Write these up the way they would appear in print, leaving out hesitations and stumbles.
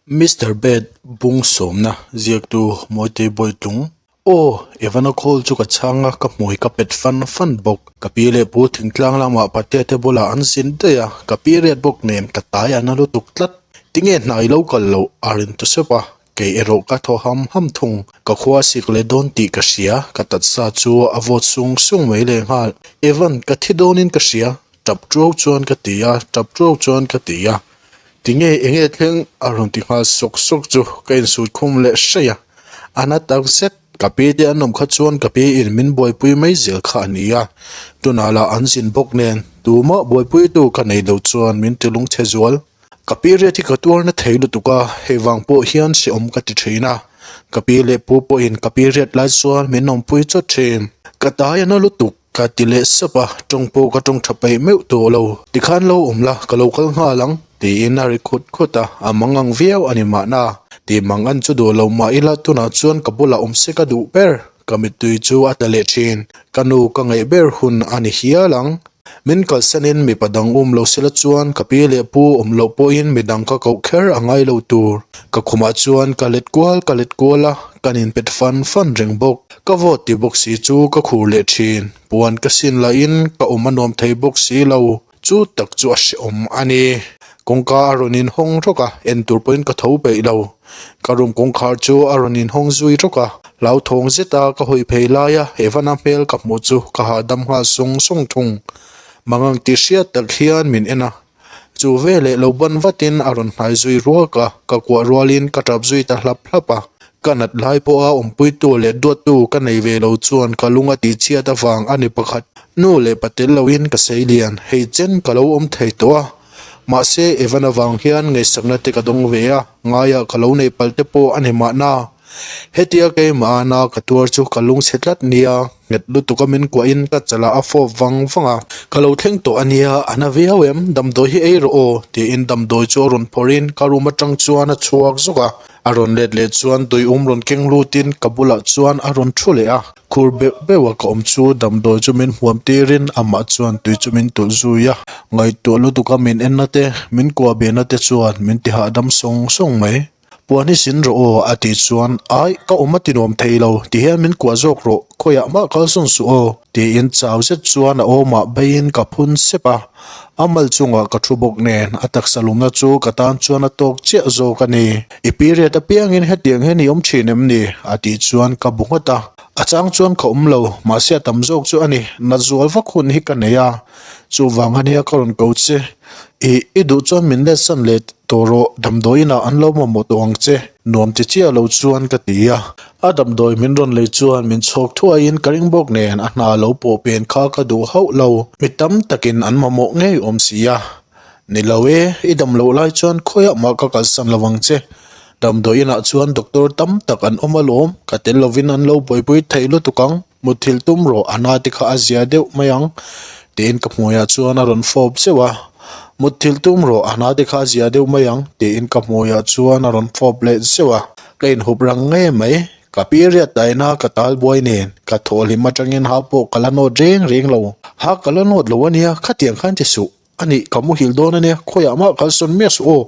Mister Bed bung sawmna ziaktu Mawitei Bawitlung, Aw, Evana call chu ka chhang a, ka hmui ka pet fan fan bawk. Ka pi leh pu thingtlang lamah patea te bulah an zin daih a, ka pi riat bawk nen ka tai a na lutuk tlat. Tinge hna i lo kal loh? a rin ta sep a, kei erawh ka thaw ham ham thung. Ka khua sik leh dawn tih ka hria, ka taksa chu a vawt sung sung mai lehnghal. Evan, ka thi dawnin ka hria, tap tuau chuan ka ti a, tap tuau chuan ka ti a. Tinge enge thleng a rawn ti nghal sawk sawk chu ka insut khum leh hraih a, a na tak zet. Ka pi te an awm kha chuan ka pi in min buaipui mai zel kha a ni a, tunah lah an zin bawk nen tumah buaipuitu ka nei lo chuan min ti lungchhe zual. Ka pi riat hi ka tuar na thei lutuk a, hei vang pawh hian hrehawm ka ti thin a, ka pi leh pu pawhin ka pi riat lai chuan min awmpui chawt thin. Ka tai a na lutuk. Ka ti leh sap a, tawng pawh ka tawng tha peih meuh tawh lo. Tikhan lo awm la, ka lo kal nghal ang, tiin a ri khut khut a, a mangang viau a ni mahna. Tih mangan chu duh lo mah ila tunah chuan ka bulah awm se ka duh ber, ka mittui chu a tla leh thin. Ka nu ka ngaih ber hun a ni hial ang. Min kalsanin mipa dang um lo sela chuan ka pi leh pu awm loh pawhin midang ka koh kher a ngai lo tur. Ka khumah chuan ka let kual ka let kual a, kan inpet fan fan reng bawk. Ka vawt ti bawk si chu ka khur leh thin, puan ka sin lahin ka awm a nuam thei bawk si lo, chu tak chu a hrehawm a ni. Kawngka a rawn inhawng rawk a, en tur pawhin ka tho peih lo. Ka room kawngkhar chu a rawn inhawng zui rawk a, hlauthawng zeta ka hawi phei laia Evana hmel ka hmuh chu ka hahdam nghal sawng sawng thung. Mangang tih hriat tak hian min en a, Chu veleh lo ban vatin a rawn hnai zui ruak a, ka kuah rualin ka tap zui ta hlap hlap a. Ka nat lai pawha awmpuitu leh duattu ka nei ve lo chuan ka lung a tihchhiat avang a ni pakhat. Nu leh pa tel loin ka sei lian, hei chen ka lo awm thei tawh a. Mahse, Evan avang hian ngaihsakna te ka dawng ve a, ngaiah ka lo neih palh te pawh a ni mahna. Hetia keimah a na ka tuar chu ka lungchhe tlat nia, nghet lutuk a min kuahin ka chalah a fawp vang vang a. Ka lo thleng tawh a nia, a na viau em, damdawi hi ei rawh aw, tiin damdawi chu a rawn phawrhin ka room atang chuan a chhuak zawk a. A rawn let leh chuan tuium rawn keng lutin ka bulah chuan a rawn thu leh a. Khur beuh beuh a ka awm chu damdawi chu min hmuam tirin amah chuan tui chu min tulh zui a. Ngaihtuah lutuk a min enna te, min kuah behna te chuan min ti hahdam sawng sawng mai. Puan hi sin rawh aw a tih chuan ai ka awm a ti nuam thei lo ti hian min kuah zawk rawh khawiah mah kalsawn suh aw tiin chau zet chuan a awmah beiin ka phun sep a, a mal chungah ka thu bawk nen a taksa lumna chu ka tan chuan a tawk chiah zawk a ni. I period apiangin hetiang hian i awm thin em ni? a tih chuan ka bu ngawt a, a chang chuan ka awm lo mahse a tam zawk chu a ni, nat zual vak hun hi ka nei a, chuvang ania ka rawn ko che, ih i duh chuan min letsan leh Tawh rawh, damdawiinah an lo mamawh tawh ang che, nuam ti chiah lo chuan ka ti a. A damdawi min rawn lei chuan min chhawk thuaiin ka ring bawk nen a hna lo pawh pen kha ka duh hauh lo, mi tam takin an mamawh ngei awm si a. Ni lo e, i dam loh lai chuan khawiah mah ka kalsan lo ang che. Damdawiinah chuan doctor tam tak an awm alawm, ka tel lovin an lo buaipui thei lutuk ang. Mutthilh tum rawh, a na te kha a zia deuh mai ang, tiin ka hmuiah chuan a rawn fawp zeuh a. Mutthilh tum rawh, a na te kha a zia deuh mai ang, tiin ka hmuiah chuan a rawn fawp leh zeuh a. Ka inhup rang ngei mai, ka period daihna ka tal buai nen, ka thawhhlim atangin ha pawh ka la nawt reng reng lo. Ha ka la nawt lo ania, khatiang khan ti suh. A nih, ka muhil dawn a nia, khawiah mah kalsawn miah suh aw,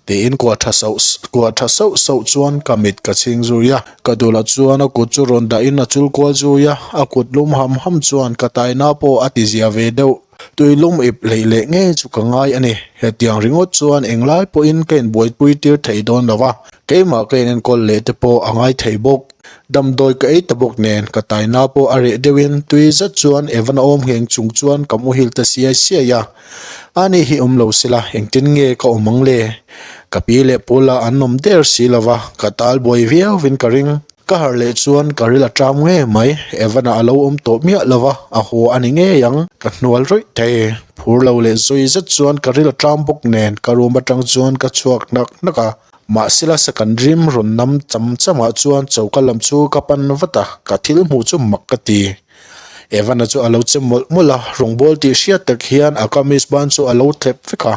tiin kuah tha sauh kuah tha sauh sauh chuan ka mit ka chhing zui a. Ka dulah chuan a kut chu rawn dahin a chul kual zui a, a kut lum ham ham chuan ka taina pawh a ti zia ve deuh. Tui lum ip hleih leh ngei chu ka ngai a ni. Hetiang ringawt chuan englai pawhin ka inbuaipui tir thei dawn lo va, keimah ka inenkawl leh te pawh a ngai thei bawk. Damdawi ka ei ta bawk nen ka taina pawh a reh deuhin tui zet chuan Evan a awm ngheng chung chuan ka muhil ta siai siai a. Ani hi awm lo sela engtin nge ka awm ang le? Ka pi leh pu lah an awm der si lo va, ka tal buai viauvin ka ring. Ka harh leh chuan ka ril a ṭam ngei mai, Evan-a a lo awm tawh miah lo va, a haw a ni ngei ang. Ka hnual rawih thei. Phur lo leh zui zet chuan ka ril a ṭam bawk nen ka room aṭang chuan ka chhuak hnak hnak a. Mahsela sakan rim rawn nam cham chamah chuan choka lam chu ka pan vat a, ka thil hmuh chu mak ka ti. Evan-a chu a lo che mawlh mawlh a, rawngbâwl tih hriat tak hian a kamis ban chu a lo thlep vek a,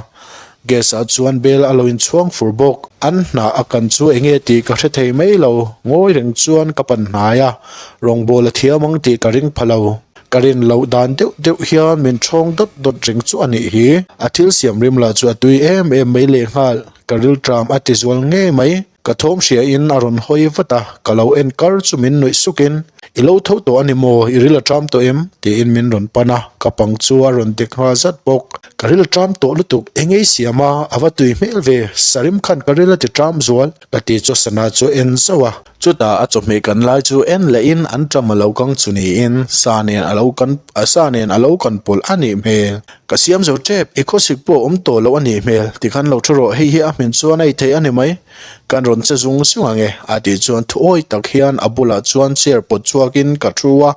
gas-ah chuan bel a lo inchhuang fur bawk. An hna a kan chu eng nge tih ka hre thei mai lo, ngawi reng chuan ka pan hnai a, rawngbâwl a thiam ang tih ka ring pha lo. Ka rin loh dan deuh deuh hian min ṭhawng dawt dawt reng chu a nih hi. A thil siam rim lah chu a tui em em mai lehnghal. Ka rilṭam a ti zual ngei mai. Ka thawm hria in a rawn hawi vat a, ka lo en kar chu min nuih suk in, I lo tho tawh a ni maw? I ril a ṭam tawh em? tiin min rawn pan a, ka pang chu a rawn dik nghal zat bawk. Ka ril a ṭam tawh lutuk, eng ei siam a, a va tui hmel ve, sarim khan ka ril a ti ṭam zual, ka ti chu sana chu en zauh a. Chutah a chawhmeh kan lai chu en leh in an ṭam a lo kang chu niin sa nen a lo kan sa nen a lo kan pawlh a nih hmel. Ka siam zo tep, i khawsik pawh awm tawh loh a nih hmel, tikhan lo thu rawh, hei hi a hmin chuan a ei theih a ni mai, kan rawn che zung zung ang e, a tih chuan thuawi tak hian a bulah chuan chair pawt chhuakin ka thu a,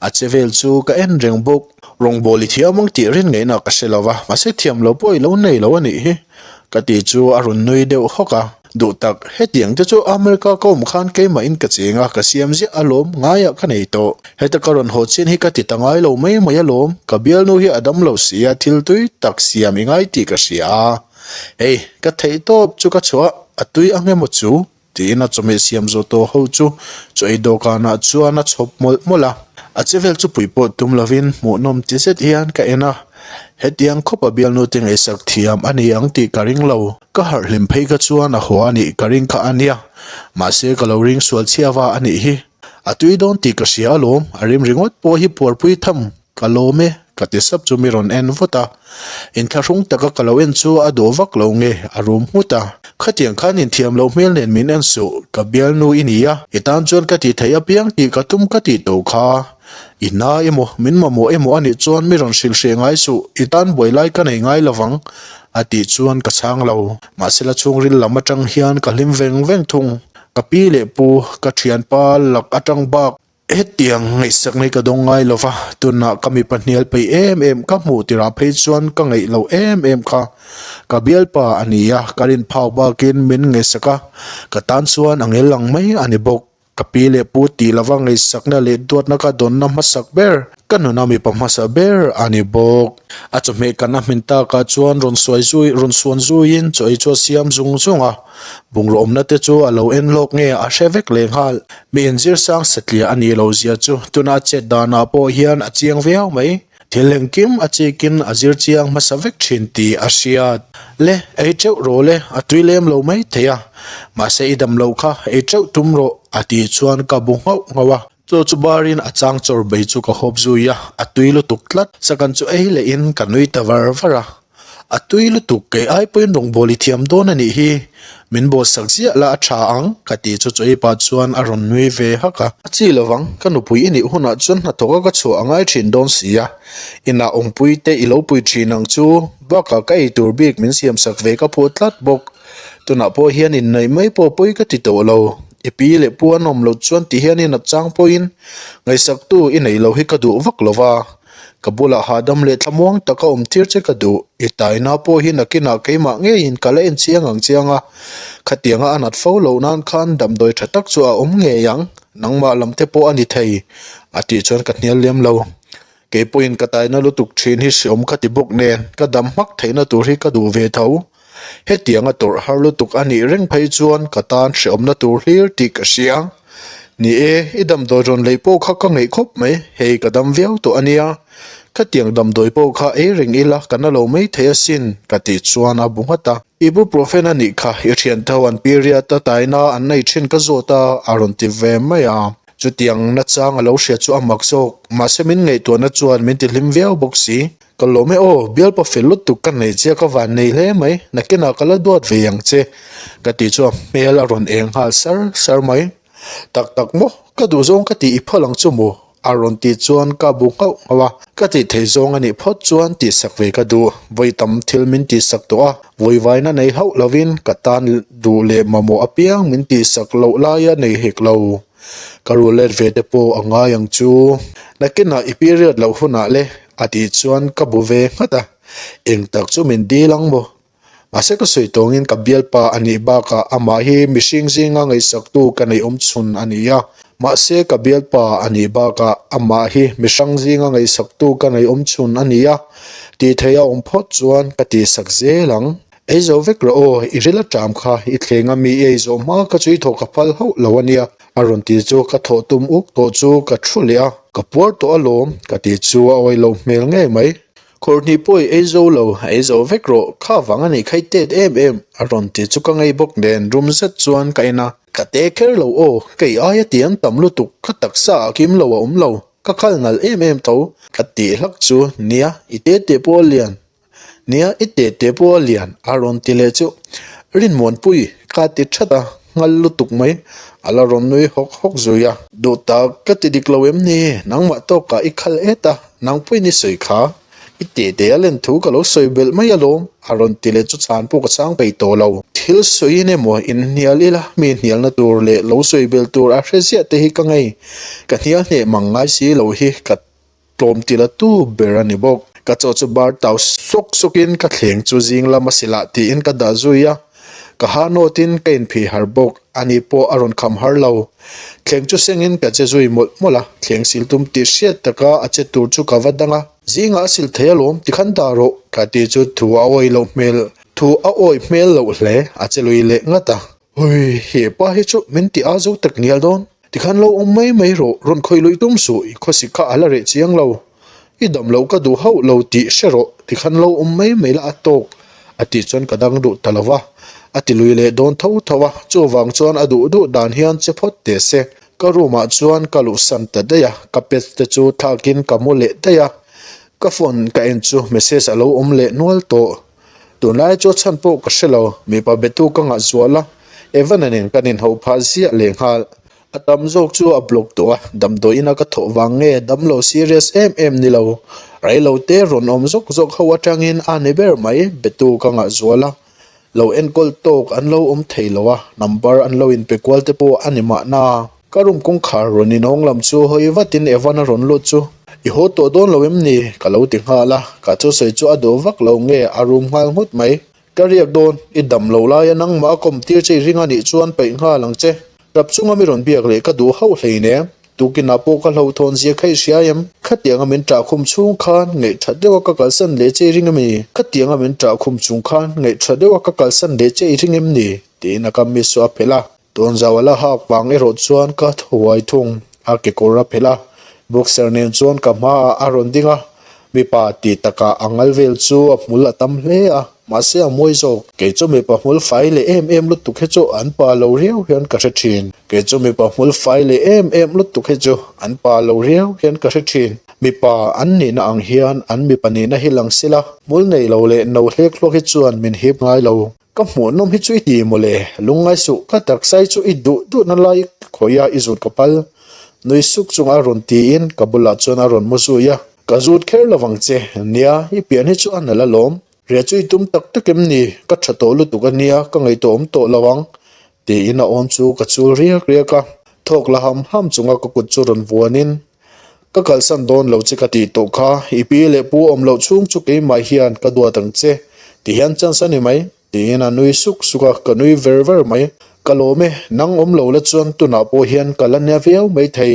a che vel chu ka en reng bawk. Rawngbâwl i thiam ang tih rin ngaihna ka hre lo va, mahse thiam lo pawh i lo nei lo a nih hi, ka tih chu a rawn nui deuh hawk a. Duh tak, hetiang te chu America ka awm khan keimahin ka cheng a, ka siam ziah alawm, ngaiah ka nei tawh. Heta ka rawn haw chin hi ka ti ta ngai lo mai mai alawm, ka bialnu hi a dam lo si a, thil tui tak siam i ngai tih ka hria a. Hei, ka theih tawp chu ka chhuah, a tui ang emaw chu? tiin a chawhmeh siam zawh tawh ho chu chaw ei dawhkanah chuan a chhawp mawlh mawlh a. A che vel chu pui pawh tum lovin hmuhnawm ti zet hian ka en a, hetiang khawpa bialnu te ngaihsak thiam a ni ang tih ka ring lo. Ka harh hlim phei kha chuan a haw a nih ka ring kha a nia, mahse ka lo ring sual chhiava a nih hi. A tui dawn tih ka hria alawm, a rim ringawt pawh hi puarpui tham ka lawm e, ka ti sap chu mi rawn en vut a. Inthlahrung taka ka lo en chu a duh vak lo nge, a rum nghut a. Khatiang khan inthiam loh hmel nen min en suh, ka bialnu i ni a, i tan chuan ka tih theih apiang tih ka tum ka tih tawh kha. I na emaw, min mamawh emaw a nih chuan mi rawn hrilh hreh ngai suh, i tan buai lai ka nei ngai lovang, a tih chuan ka chhang lo. Mahsela chhungril lam atang hian ka hlim veng veng thung. Ka pi leh pu, ka thianpa lak atang bak hetiang ngaihsak nei ka dawng ngai lova, tunah ka mipa hnial peih em em ka hmuh tirah phei chuan ka ngaih loh em em kha. Ka bialpa a ni a, ka rin phak bakin min ngaihsak a, ka tan chuan a ngel ang mai a ni bawk. Ka pi leh pu tih lova ngaihsakna leh duatna ka dawnna hmasak ber, ka nuna mipa hmasa ber a ni bawk. A chawhmeh kan a hmin takah chuan rawn suai zui rawn suan zuiin chaw ei chu a siam zung zung a, bungraw awmna te chu a lo en lawk nge a hre vek leh nghal. Mi inzir sang satliah a nih loh zia chu tuna a chet danah pawh hian a chiang viau mai. Thil engkim a chikin a zir chiang hmasa vek thin tih a hriat. Le, ei teuh rawh le, a tui lem lo mai thei a. Mahse i dam loh kha, ei teuh tum rawh, a tih chuan ka bu nghauh nghauh a. Chaw chu barin a chang chawr bei chu ka hawp zui a, a tui lutuk tlat. Sakan chu ei lehin ka nui ta var var a. A tui lutuk, kei ai pawhin rawngbâwl i thiam dawn a nih hi. Min bawl sak ziah la a ṭha ang, ka tih chu chaw pah chuan a rawn nui ve hak a. A chi lovang, ka nupui i nih hunah chuan hnathawka ka chhuah a ngai ṭhin dawn si a. Inah awmpui te i lo pui ṭhin ang chu, bakah ka ei tur bik min siam sak ve ka phuh tlat bawk. Tunah pawh hian inneih mai pawh pawi ka ti tawh lo. I pi leh pu an awm loh chuan ti hian i nat chang pawhin ngaihsaktu i neih loh hi ka duh vak lo va. Ka bulah hahdam leh thlamuang taka awm tir che ka duh. I taina pawh hi nakinah keimah ngeiin ka la en chiang ang chiang a. Khatianga a nat fo loh nan khan damdawi tha tak chu a awm ngei ang. Nangmah lam te pawh a ni thei, a tih chuan ka hnial lem lo. Kei pawhin ka taina lutuk thin hi hreawm ka ti bawk nen, ka dam hmak theihna tur hi ka duh ve tho. Hetianga tawrh har lutuk a nih reng phei chuan ka tan hreawmna tur hlir tih ka hria. Ni e, i damdawi rawn lei pawh kha ka ngeih khawp mai, hei ka dam viau tawh a nia. Khatiang damdawi pawh kha ei reng ila ka na lo mai thei asin, ka tih chuan a bu nghat a. Ibuprofen a nih kha, i thiante ho an period a taina an nei thin ka zawt a, a rawn ti ve mai a. Chutiang nachang a lo hria chu a mak zawk, mahse min ngaihtuahna chuan min tihlim viau bawk si. Ka lawm e aw, bialpa fel lutuk ka nei che a ka van nei hle mai, nakinah ka la duat ve ang che ka tih chuan hmel a rawn eng nghal sar sar mai. Tak tak maw, ka duh zawng ka tih i phal ang chu maw? a rawn tih chuan ka bu nghauh nghauh a, ka tih theih zawng a nih phawt chuan tihsak ve ka duh, vawi tam thil min tihsak tawh a, vawivaina nei hauh lovin ka tan duh leh mamawh apiang min tihsak loh laia nei hek lo. Ka rul let ve te pawh a ngai ang chu. Nakinah i period loh hunah le a tih chuan ka bu ve nghat a, eng tak chu min dil ang maw? Mahse ka sawi tawngin ka bialpa a nih bakah amah hi mihring zinga ngaihsaktu ka neih awm chhun a ni a, mahse ka bialpa a nih bakah amah hi mihrang zinga ngaihsaktu ka neih awm chhun a ni a, tih theih a awm phawt chuan ka tihsak zel ang. Ei zo vek rawh aw, i ril a ṭam kha, i thleng a mi i ei zawh hma kha chu i thawh ka phal hauh lo a nia, a rawn ti chu ka thawh tum uk tawh chu ka thu leh a, ka puar tawh alawm ka ti chu a awih loh hmel ngei mai. Khawr hnih pawh i ei zo lo, ei zo vek rawh, kha vang a nih kha i tet em em, a rawn ti chu ka ngei bawk nen rum zet chuan ka en a. Ka te kher lo aw, kei aia ti an tam lutuk, ka taksa ah kim lo a awm lo, ka khal nalh em em tho, ka tih hlak chu nia i te te pawh a lian, Nia, i teh teh pawh a lian, a rawn ti leh chu. Rinmuanpui, ka ti that a, nghal lutuk mai. A la rawn nui hawk hawk zui a. Duh tak, ka ti dik lo em ni? Nangmah tawkah i khal et a, nangpuiin i sawi kha. I teh teh a len thu ka lo sawi belh mai alawm, a rawn ti leh chu chhan pawh ka chhang peih tawh lo. Thil sawiin emaw inhnial ila, mi hnialna tur leh lo sawi belh tur a hre ziah te hi ka ngei. Ka hnial hneh mang ngai si lo hi ka Tlawm ti la tu ber a ni bawk. Ka chaw chu bar tau sawk sawkin ka thleng chu zing lam a silah tiin ka dah zui a, ka ha nawtin ka inphih har bawk. Ani pawh a rawn kham har lo. Thleng chu sengin ka che zui mawlh mawlh a, thleng sil tum tih hriat taka a che tur chu ka va dang a. Zingah a sil thei alawm tikhan dah rawh ka ti chu thu a awih loh hmel thu a awih hmel loh hle, a che lui leh ngat a. Hui, he pa hi chu min ti a zo tak ngial dawn. Tikhan lo awm mai mai rawh, rawn khawih luih tum suh, i khawsik kha a la reh chiang lo. I dam loh ka duh hauh lo tih hre rawh, tikhan lo awm mai mai la a tawk, a tih chuan ka dang duh ta lo va. A ti lui leh dawn tho tho a, chuvang chuan a duh duh dan hian che phawt teh se. Ka room ah chuan ka luhsan ta daih a, ka pet te chu thlakin ka mu leh daih a. Ka phone ka en chu message a lo awm leh nual tawh. Tunlai chu a chhan pawh ka hre lo, mipa betu ka ngah zual a, Evan-a nen kan inhauh phah ziah lehnghal. A tam zawk chu a block tawh a, damdawiin a ka thawh vang nge damlo serious em em ni lo. Reilo te rawn awm zawk zawk ho atangin a ni ber mai, betu ka ngah zual a, lo enkawl tawk an lo awm thei lo a, number an lo inpe kual te pawh a ni mahna. Ka room kawngkhar rawn inhawng lam chu hawi vatin Evan a rawn lut chu, I haw tawh dawn lo em ni? ka lo ti nghal a, ka thusawi chu a duh vak lo nge a rum nghal nghut mai. Ka riak dawn, i dam lo laia nangmah a kawm tir che i ring a nih chuan peih nghal ang che. Rap chunga mi rawn biak leh ka duh hauh hleinem, tukinah pawh ka hlauhthawn zia kha i hria em? Khatianga min ṭah khum chhung khan ngaihṭha deuha ka kalsan leh che i ring em ni? Khatianga min ṭah khum chung khan ngaihṭha deuha ka kalsan leh che i ring em ni? tiin a kamis chu a phelh a. Tawnzau a la hak vang erawh chuan ka thuai thung, a kekawr a phelh a, boxer nen chuan ka hmaah a rawn ding a, mipa tih takah a ngal vel chu a hmul a tam hle a, mahse a mawi zawk. Kei chu mipa hmul fai leh em em lutuk hi chu an pa lo riau hian ka hre thin. Kei chu mipa hmul fai leh em em lutuk hi chu an pa lo riau hian ka hre thin. Mipa an nihna ang hian an mipa nihna hi lang sila, hmul nei lo leh no hlek hluak hi chuan min hip ngai lo. Ka hmuhnawm hi chu i ti mawle, lungngai suh, ka taksa hi chu i duh duhna lai khawia i zut ka pal. Nui suk chunga a rawn tiin ka bulah chuan a rawn mu zui a, Ka zut kher lo vang che, nia, i pian hi chu a nalh alawm, riah chu i tum tak tak em ni, ka tha tawh lutuk a nia, ka ngaihtuah awm tawh lo ang, tiin a awm chu ka chul riak riak a, thawk la ham ham chunga ka kut chu rawn vuanin, Ka kalsan dawn lo che ka tih tawh kha, i pi leh pu awm loh chhung chu keimah hian ka duat ang che, ti hian chance a ni mai, tiin a nui suk suk a, ka nui ver ver mai. Ka lawm e, nang awm lo la chuan tunah pawh hian ka la nia viau mai thei.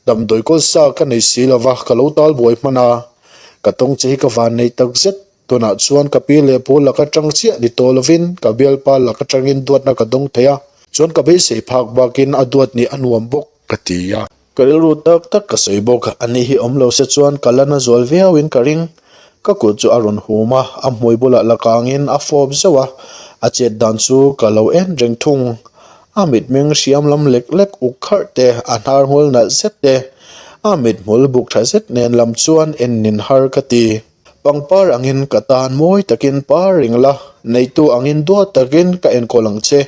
Damdawi kawl sa ka nei si lo va, ka lo tal buai hman a, ka tawng che hi ka van nei tak zet. Tunah chuan ka pi leh pu laka tang chiah ni tawh lovin ka bialpa laka tangin duatna ka dawng thei a, chuan ka beisei phak bakin a duat nih a nuam bawk, ka ti a. Ka rilru tak tak ka sawi bawk, a ni hi awm lo se chuan ka la na zual viauin ka ring. Ka kut chu a rawn hum a, a hmui bulah la kangin a fawp zauh a, a chet dan chu ka lo en reng thung. A mitmeng hriam lam lek lek uk kharh te, a hnar hmul nalh zet te, a mithmul buk tha zet nen lam chuan en nin har ka ti. Pangpar angin ka tan mawi takin par ring la, neitu angin duat takin ka enkawl ang che,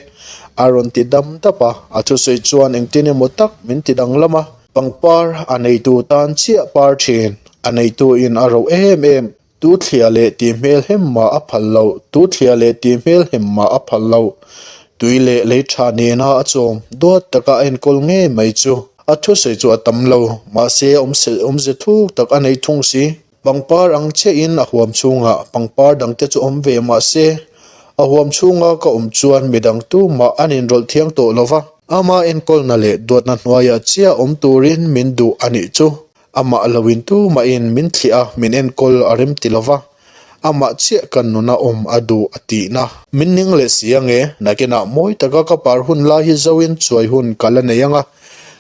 a rawn ti dam dap a, a thusawi chuan engtin emaw tak min ti danglam a, pangpar a neitu tan chiah par thin, a neitu in a roh em em, tu thliah leh tih hmel hem mah a phal loh, tu thliah leh tih hmel hem mah a phal loh, tui leh lei tha nena a chawm, duat taka a enkawl ngei mai chu. A thusawi chu a tam lo, mahse awmze thuk tak a nei thung si. Pangpar ang chiahin a huam chhungah pangpar dangte chu awm ve mah se, a huam chhunga ka awm chuan midang tumah an inrawlh thiang tawh lo va. Ama enkawlna leh duatna hnuaiah chiah awm turin min duh a nih chu. Amah loin tumahin min thliah a, min enkawl a rem ti lo va, amah chiah kan nuna awm a duh a tihna. Min ning leh si ange, nakinah mawi taka ka par hun lai hi zoin chuai hun ka la nei ang a,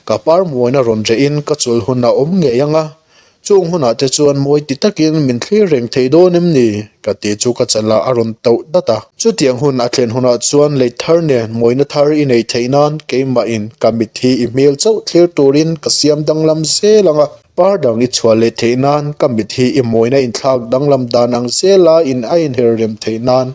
ka par muaina rawn rehin ka chul hun a awm ngei ang a. Chung hunah te chuan mawi ti takin min thlir reng thei dawn em ni? Ka ti chu ka chalah a rawn tauh dat a. Chutiang hun a thlen hunah chuan lei thar nen mawina thar i neih theih nan keimahin ka mit hi i hmel chauh thlir turin ka siam danglam zel ang a. Par dang i chhuah leh theih nan ka mit hi i mawina inthlak danglam dan ang zela in a inher rem theih nan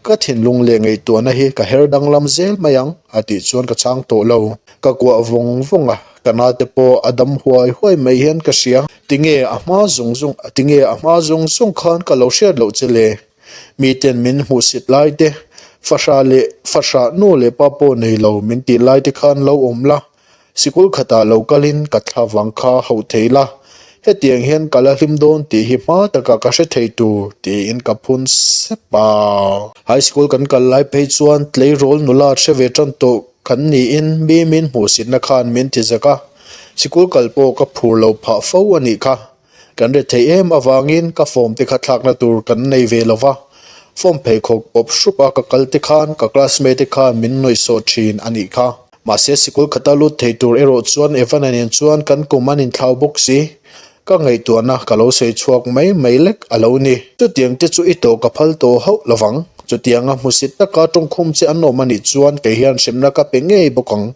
ka thinlung leh ngaihtuahna hi ka her danglam zel mai ang a tih chuan ka chhang tawh lo. Ka kuah vawng vawng a, ka nate pawh a dam huai huai mai hian ka hria. Tinge a hma zawng zawng, tinge a hma zawng zawng khan ka lo hriat loh che le? Miten min hmuhsit lai te, fahrah leh fahrah nu leh pa pawh nei lo min tih lai te khan lo awm la, sikul khatah lo kalin ka thla vang kha hauh thei la, hetiang hian ka la hlim dawn tih hi hma takah ka hre thei tur tiin ka phun sep a. High school kan kal lai phei chuan tleirawl nula hre ve tan tawh kan niin mi min hmuhsitna khan min ti zak a, sikul kal pawh ka phur lo phah fo a nih kha. Kan ret theih em avangin ka form te kha thlakna tur kan nei ve lo va, form pheikhawk pawp hrup a ka kal te khan ka classmate te khan min nuihsawh thin a nih kha. Mahse sikul khata lut thei tur erawh chuan Evan-a nen chuan kan kum an inthlau bawk si. Ka ngaihtuahna ka lo sawi chhuak mai mai lek a lo ni. Chutiang te chu i tawh ka phal tawh hauh lo vang. Chutianga hmusit taka tawngkhum che an awm a nih chuan kei hian hremna ka pe ngei bawk ang.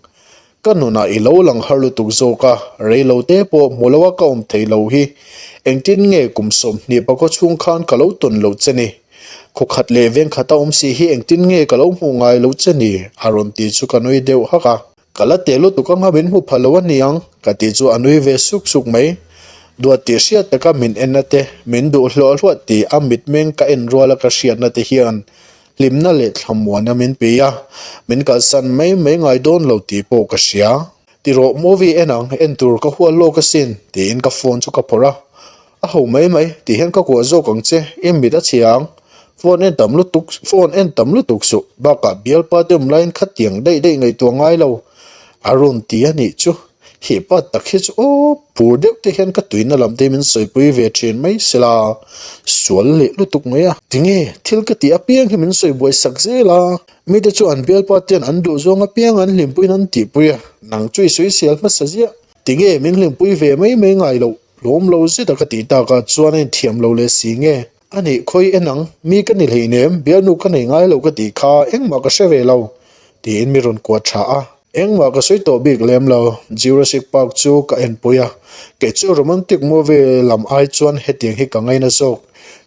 Ka nunah i lo lang har lutuk zawk a, rei lo te pawh hmu lo a ka awm thei lo hi. Engtin nge kum 20 pakhaw chhung khan ka lo tawn loh che ni? Khaw khat leh veng khat a awm si hi engtin nge ka lo hmuh ngai loh che ni? A rawn ti chu ka nui deuh hak a. Ka la teh lutuk anga min hmu pha lo a ni ang, ka ti chu a nui ve suk suk mai. Duat tih hriat taka min en na te, min duh hluah hluah tih a mitmeng ka en ruala ka hriatna te hian Hlimna leh thlamuana min pe a, min kalsan mai mai ngai dawn lo tih pawh ka hria. Ti rawh movie en ang, en tur ka hual lawk asin, tiin ka phone chu ka phawrh a. A ho mai mai, ti hian ka kuah zawk ang che, i mit a chhia ang. Phone en tam lutuk, phone en tam lutuk suh, bakah bialpa te awm laiin khatiang daih daih ngaihtuah ngai lo. A rawn ti a nih chu, hepa tak hi chu aw, phur deuh te hian ka tuina lam te min sawipui ve thin mai sela, sual leh lutuk mai a. Tinge, thil ka tih apiang hi min sawi buai sak zel a, mite chu an bialpa ten an duh zawng apiang an hlimpuiin an tihpui a, nang chu i sawisel hmasa ziah. Tinge, min hlimpui ve mai mai ngai loh, lawm lo zet a ka tih takah chuan a inthiam lo leh si nge. A nih khawi en ang, mi ka ni hleinem, bialnu ka nei ngai lo ka tih kha engmah ka hre ve lo, tiin mi rawn kuat tha a. Engmah ka sawi tawh bik lem lo, Jurassic Park chu ka en pui a, kei chu romantic movie lam ai chuan hetiang hi ka ngaina zawk,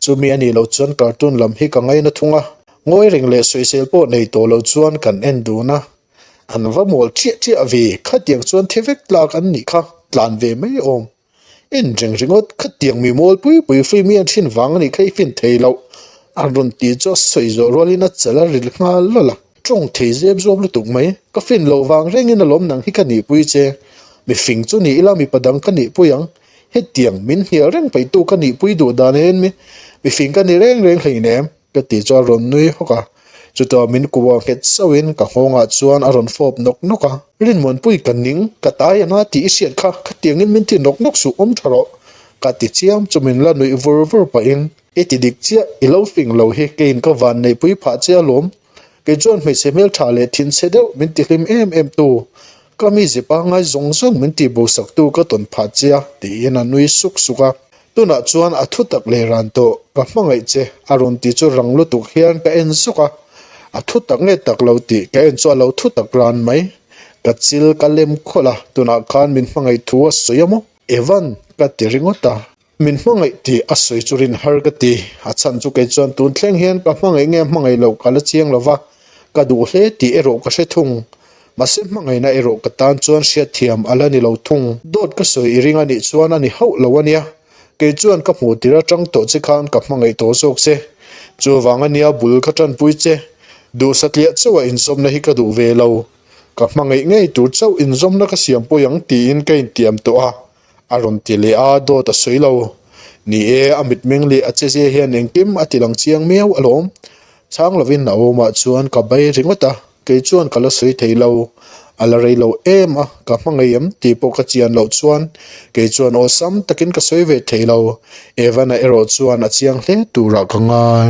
chumi a nih loh chuan cartoon lam hi ka ngaina thung a, ngawi reng leh sawisel pawh nei tawh lo chuan kan en dun a, an va mawl chiah chiah ve, khatiang chuan thi vek tlak an nih kha, tlan ve mai awm. En reng ringawt, khatiang mi mawl pui pui free mi an thin vang a nih kha i fin thei loh. A rawn tih chu a sawi zawh rualin a chal a ril nghal lawlh a. Tawng thei zep zawp lutuk mai, ka fin loh vang rengin alawm nang hi ka nihpui che. Mi fing chu ni ila mipa dang ka nihpui ang. Hetiang min hnial reng peihtu ka nihpui duh dan hian mi fing ka ni reng reng hleinem. Ka tih chu a rawn nui hawk a, chutah min kuah nghet sauhin ka nghawngah chuan a rawn fawp nawk nawk a. Rinmuanpui ka ning, ka tai anga tih i hriat kha, khatiangin min ti nawk nawk suh awm tha rawh, ka ti chiam chu min la nuih vur vur pahin. I ti dik chiah, i lo fing lo hi keiin ka van neihpui phah che alawm, kei chuan hmeichhe hmeltha leh thinchhe deuh min ti hlim em em tu, ka mi zip a ngai zawng zawng min tih bosak tu ka tawn phah che a, tiin a nui suk suk a. Tunah chuan a thu tak leh ran tawh, ka hmangaih che, a rawn ti chu rang lutuk hian ka en zawk a, a thu tak nge tak lo tih ka en chu a lo thu tak ran mai. Ka chil ka lem khawlh a, tunah khan min hmangaih thu a sawi a maw? Evan, ka ti ringawt a, min hmangaih tih a sawi chu rin har ka ti, a chhan chu kei chuan tun thleng hian ka hmangaih nge hmangaih loh ka la chiang lo va, ka duh hle tih erawh ka hre thung. Mahse hmangaihna erawh ka tan chuan hriatthiam a la ni lo thung. Dawt ka sawi i ring a nih chuan a ni hauh lo a nia. Kei chuan ka hmuh tir atang tawh che khan ka hmangaih tawh zawk che. Chuvang a nia bul ka tanpui che. Duh satliah chauh a inzawmna hi ka duh ve lo. Ka hmangaih ngei tur chauh inzawmna ka siam pawi ang tiin ka intiam tawh a. A rawn ti leh a, dawt a sawi lo. Ni e, a mitmeng leh a chezia hian engkim a ti lang chiang miau alawm. Chhang lovin a awmah chuan ka bai ringawt a, kei chuan ka la sawi thei lo. A la rei lo em a, ka hmangaih em tih pawh ka chian loh chuan kei chuan awlsam takin ka sawi ve thei lo. Evan-a erawh chuan a chiang hle turah ka ngai.